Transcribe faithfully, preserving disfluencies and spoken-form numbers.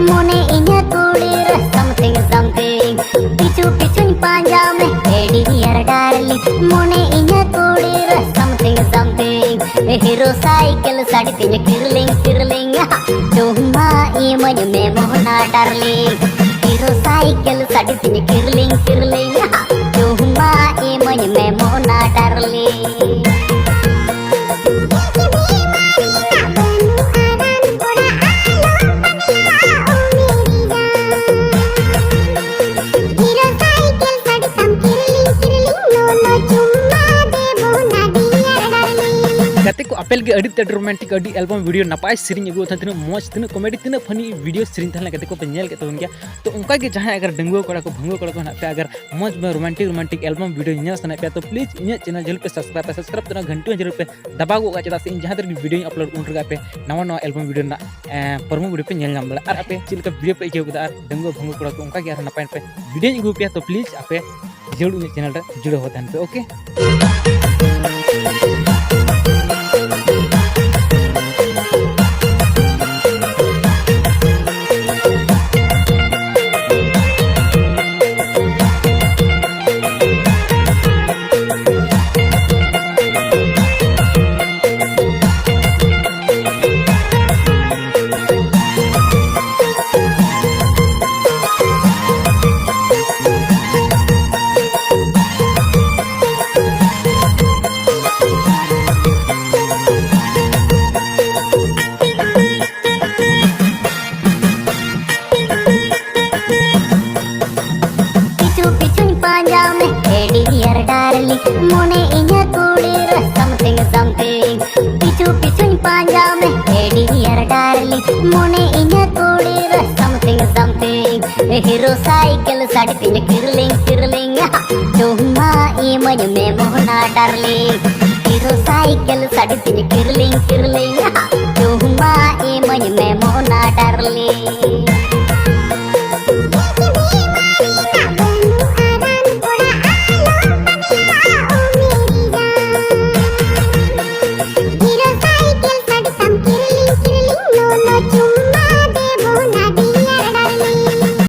ᱢᱚᱱᱮ ᱤᱧᱟᱹ ᱠᱩᱲᱤ ᱨᱮ something something, ᱯᱤᱪᱷᱩ ᱯᱤᱪᱷᱩᱧ ᱯᱟᱸᱡᱟ ᱢᱮ ᱮ ᱰᱤᱭᱟᱨ ᱰᱟᱨᱞᱤᱝ᱾ ᱢᱚᱱᱮ ᱤᱧᱟᱹ ᱠᱩᱲᱤ ᱨᱮ something something, ᱦᱤᱨᱳ ᱥᱟᱭᱠᱮᱞ ᱥᱟᱰᱮ ᱛᱤᱧ ᱠᱤᱨᱞᱤᱝ ᱠᱤᱨᱞᱤᱝ᱾ ᱪᱩᱢᱢᱟ ᱤᱢᱟᱹᱧ ᱢᱮ ᱢᱳᱦᱱᱟ ᱰᱟᱨᱞᱤᱝ, ᱦᱤᱨᱳ ᱥᱟᱭᱠᱮᱞ ᱥᱟᱰᱮ ᱛᱤᱧ ᱠᱤᱨᱞᱤᱝ ᱠᱤᱨᱞᱤᱝ᱾ ᱪᱩᱢᱢᱟ ᱤᱢᱟᱹᱧ ᱢᱮ ᱢᱳᱦᱱᱟ ᱰᱟᱨᱞᱤᱝ᱾ ᱜᱟᱛᱮ ᱠᱚ, ᱟᱯᱮ ᱞᱟᱹᱜᱤᱫ ᱟᱹᱰᱤ ᱛᱮᱫ ᱨᱳᱢᱟᱱᱴᱤᱠ, ᱟᱹᱰᱤ ᱮᱞᱵᱟᱢ ᱵᱷᱤᱰᱤᱭᱳ, ᱱᱟᱯᱟᱭ ᱥᱮᱨᱮᱧ ᱟᱹᱜᱩ ᱛᱟᱦᱮᱸ, ᱛᱤᱱᱟᱹᱜ ᱢᱚᱡᱽ, ᱛᱤᱱᱟᱹᱜ ᱠᱚᱢᱮᱰᱤ, ᱛᱤᱱᱟᱹᱜ ᱯᱷᱟᱱᱤ ᱵᱷᱤᱰᱤᱭᱳ ᱥᱮᱨᱮᱧ ᱛᱟᱦᱮᱸ ᱞᱮᱱᱟ, ᱜᱟᱛᱮ ᱠᱚ ᱯᱮ ᱧᱮᱞ ᱠᱮᱫ ᱛᱟᱵᱚᱱ ᱜᱮᱭᱟ᱾ ᱛᱚ ᱚᱱᱠᱟ ᱜᱮ ᱡᱟᱦᱟᱸᱭ ᱟᱜᱟᱨ ᱰᱟᱺᱜᱩᱣᱟᱹ ᱠᱚᱲᱟ ᱠᱚ, ᱵᱷᱟᱺᱜᱩᱣᱟᱹ ᱠᱚᱲᱟ ᱠᱚ ᱦᱮᱱᱟᱜ ᱯᱮᱭᱟ, ᱟᱜᱟᱨ ᱢᱚᱡᱽ ᱨᱳᱢᱟᱱᱴᱤᱠ, ᱨᱳᱢᱟᱱᱴᱤᱠ ᱮᱞᱵᱟᱢ ᱵᱷᱤᱰᱤᱭᱳ ᱧᱮᱞ ᱥᱟᱱᱟᱭᱮᱫ ᱯᱮᱭᱟ, ᱛᱚ ᱯᱞᱤᱡᱽ ᱤᱧᱟᱹᱜ ᱪᱮᱱᱮᱞ ᱡᱟᱹᱨᱩᱲ ᱯᱮ ᱥᱟᱵᱥᱠᱨᱟᱭᱤᱵᱟ, ᱥᱟᱵᱥᱠᱨᱟᱭᱤᱵ ᱛᱮ ᱚᱱᱟ ᱜᱷᱟᱱᱴᱤ ᱦᱚᱸ ᱡᱟᱹᱨᱩᱲ ᱯᱮ ᱫᱟᱵᱟᱣ ᱜᱚᱫ ᱠᱟᱜᱼᱟ, ᱪᱮᱫᱟᱜ ᱥᱮ ᱤᱧ ᱡᱟᱦᱟᱸ ᱛᱤᱱᱟᱹᱜ ᱜᱮ ᱵᱷᱤᱰᱤᱭᱳᱧ ᱟᱯᱞᱳᱰ ᱩᱱ ᱨᱮᱜᱮ ᱟᱯᱮ ᱱᱟᱣᱟ ᱱᱟᱣᱟ ᱮᱞᱵᱟᱢ ᱵᱷᱤᱰᱤᱭᱳ ᱨᱮᱱᱟᱜ ᱮᱸ, promo video ᱯᱮ ᱧᱮᱞ ᱧᱟᱢ ᱫᱟᱲᱮᱭᱟᱜᱼᱟ᱾ ᱟᱨ ᱟᱯᱮ ᱪᱮᱫ ᱞᱮᱠᱟ ᱵᱷᱤᱰᱤᱭᱳ ᱯᱮ ᱟᱹᱭᱠᱟᱹᱣ ᱠᱮᱫᱟ? ᱟᱨ ᱰᱟᱺᱜᱩᱣᱟᱹ ᱵᱷᱟᱺᱜᱩᱣᱟᱹ ᱠᱚᱲᱟ ᱠᱚ ᱚᱱᱠᱟ ᱜᱮ ᱟᱨᱦᱚᱸ ᱱᱟᱯᱟᱭ ᱱᱟᱯᱟᱭ ᱵᱷᱤᱰᱤᱭᱳᱧ ᱟᱹᱜᱩ ᱟᱯᱮᱭᱟ, ᱛᱚ ᱯᱞᱤᱡᱽ ᱟᱯᱮ ᱡᱟᱹᱨᱩᱲ ᱤᱧᱟᱹᱜ ᱪᱮᱱᱮᱞ ᱨᱮ ᱡᱩᱲᱟᱹᱣ ᱦᱚᱸ ᱛᱟᱦᱮᱱ ᱯᱮ, ᱳᱠᱮ? ᱯᱤᱪᱷᱩ ᱯᱤᱪᱷᱩᱧ ᱯᱟᱸᱡᱟ ᱢᱮ ᱮ ᱰᱤᱭᱟᱨ ᱰᱟᱨᱞᱤᱝ, ᱢᱚᱱᱮ ᱤᱧᱟᱹ ᱠᱩᱲᱤ ᱨᱮ something something, ᱯᱤᱪᱷᱩ ᱯᱤᱪᱷᱩᱧ ᱯᱟᱸᱡᱟ ᱢᱮ ᱮ ᱰᱤᱭᱟᱨ ᱰᱟᱨᱞᱤᱝ, ᱢᱚᱱᱮ ᱤᱧᱟᱹ ᱠᱩᱲᱤ ᱨᱮ something something, ᱦᱤᱨᱳ ᱥᱟᱭᱠᱮᱞ ᱥᱟᱰᱮ ᱛᱤᱧ ᱠᱤᱨᱞᱤᱝ ᱠᱤᱨᱞᱤᱝ᱾ ᱪᱩᱢᱢᱟ ᱤᱢᱟᱹᱧ ᱢᱮ ᱢᱳᱦᱱᱟ ᱰᱟᱨᱞᱤᱝ, ᱦᱤᱨᱳ ᱥᱟᱭᱠᱮᱞ ᱥᱟᱰᱮ ᱛᱤᱧ ᱠᱤᱨᱞᱤᱝ ᱠᱤᱨᱞᱤᱝ᱾ ᱪᱩᱢᱢᱟ ᱤᱢᱟᱹᱧ ᱢᱮ ᱢᱳᱦᱱᱟ ᱰᱟᱨᱞᱤᱝ᱾